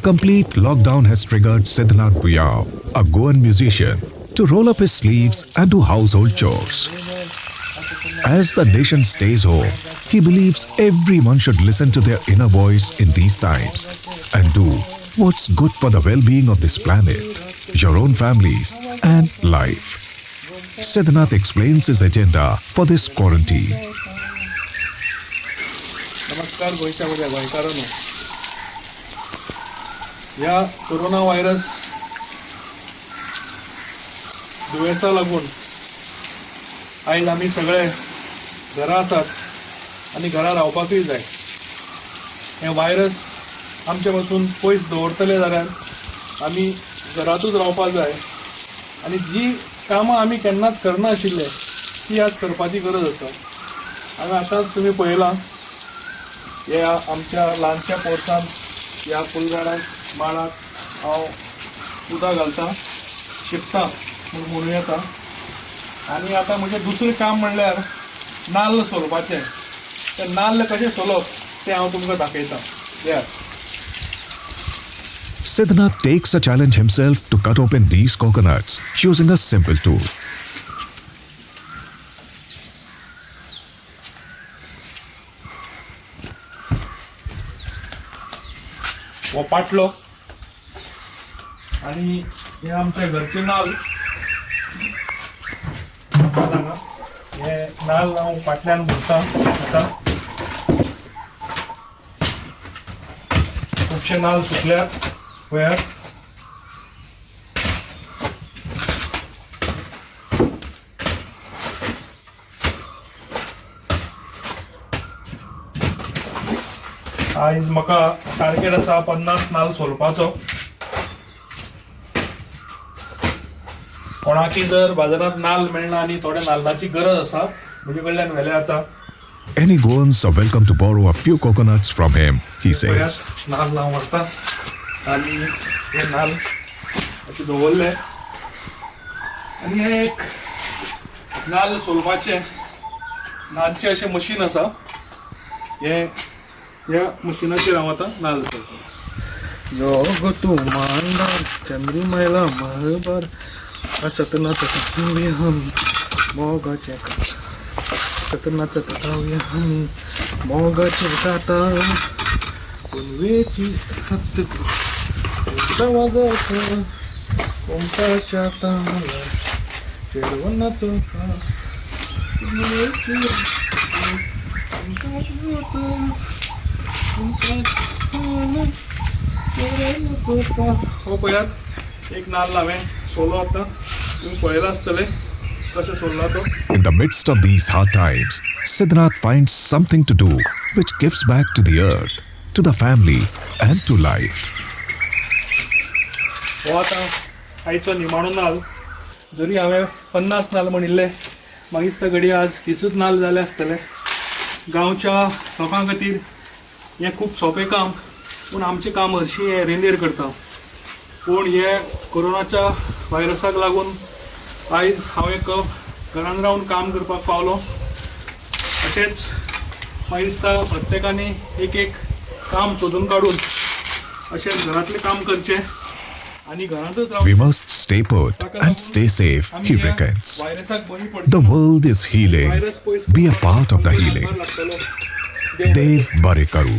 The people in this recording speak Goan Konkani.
complete lockdown has triggered Siddhanath Buyao, a Goan musician, to roll up his sleeves and do household chores. As the nation stays home, he believes everyone should listen to their inner voice in these times and do what's good for the well-being of this planet, your own families, and life. Siddhanath explains his agenda for this quarantine. नमस्कार गोंयच्या म्हज्या गोंयकारांनो. ह्या कोरोना व्हायरस दुयेंसा लागून आयज आमी सगळे घरा आसात आनी घरा रावपाकूय जाय. हें व्हायरस आमचे पासून पयस दवरतले जाल्यार आमी घरांतूच रावपाक जाय आनी जी कामां आमी केन्नाच करनाशिल्ले ती आज करपाची गरज आसा. हांवें आतांच तुमी पळयलां, ह्या आमच्या ल्हानशा पोरसांत ह्या फुलझाडांक माळाक हांव उदक घालता, शिंपता म्हूण म्हणूं येता. आनी आतां म्हजें दुसरें काम म्हणल्यार नाल्ल सोलपाचें. ते नाल्ल कशें सोलप तें हांव तुमकां दाखयतां. येयात. Siddhanath takes a challenge himself to cut open these coconuts using a simple tool. हो पाटलो आनी हे आमच्या घरचे नाल्ल हांगा. हे नाल्ल हांव पाटल्यान भरता. आतां खुबशे नाल्ल सुकल्यात, पळयात. आयज म्हाका टार्गेट आसा 50 नाल्ल सोलपाचो. कोणाकी जर बाजारांत नाल्ल मेळना आनी थोड्या नाल्लाची गरज आसा, म्हजे कडल्यान व्हेले आता. Any Goans are welcome to borrow a few coconuts from him, he says. पळयात, नाल्ल हांव व्हरता आनी हे नाल्ल अशे दवरले आनी हे एक नाल्ल सोलपाचें ल्हानशें अशें मशीन आसा. हे ह्या मशिनाचेर हांव आतां नाल्ल सोलता. यो गो तूं मांडार चंद्रिमयला मळबार असत नाचत रावया आमी मोगाचें सत नाचत रावया आमी मोगाचें जाता पुनवेची हात वाजत कोमताच्या ताला चेडवनाचो पुनवेची हो पळयात, एक नाल्ल हांवें सोलो. आतां तुमी पळयलां आसतलें कशें सोल्ला तो. In the midst of these hard times, Siddhanath finds something to do which gives back to the earth, to the family, and to life. हो आतां आयचो निमाणो नाल्ल. जरी हांवें 50 नाल्ल म्हणिल्ले, म्हाका दिसता घडये आज 30च नाल्ल जाले आसतले. गांवच्या लोकां खातीर हें खूब सोंपें काम, पूण आमचें काम हरशीं हें रेंदेर करता. पूण हे कोरोनाच्या व्हायरसाक लागून आयज हांव एक घरान रावन काम करपाक पावलो. अशेंच म्हाका दिसता प्रत्येकानी एक एक काम सोदून काडून अशें घरांतलें काम करचें आनी घरांतच रावचें. We must stay put and stay safe, he reckons. व्हायरसाक बळी The पडचें. World is healing. Virus पयस Be a part of the healing. लागतलो. Dev Bare Karu.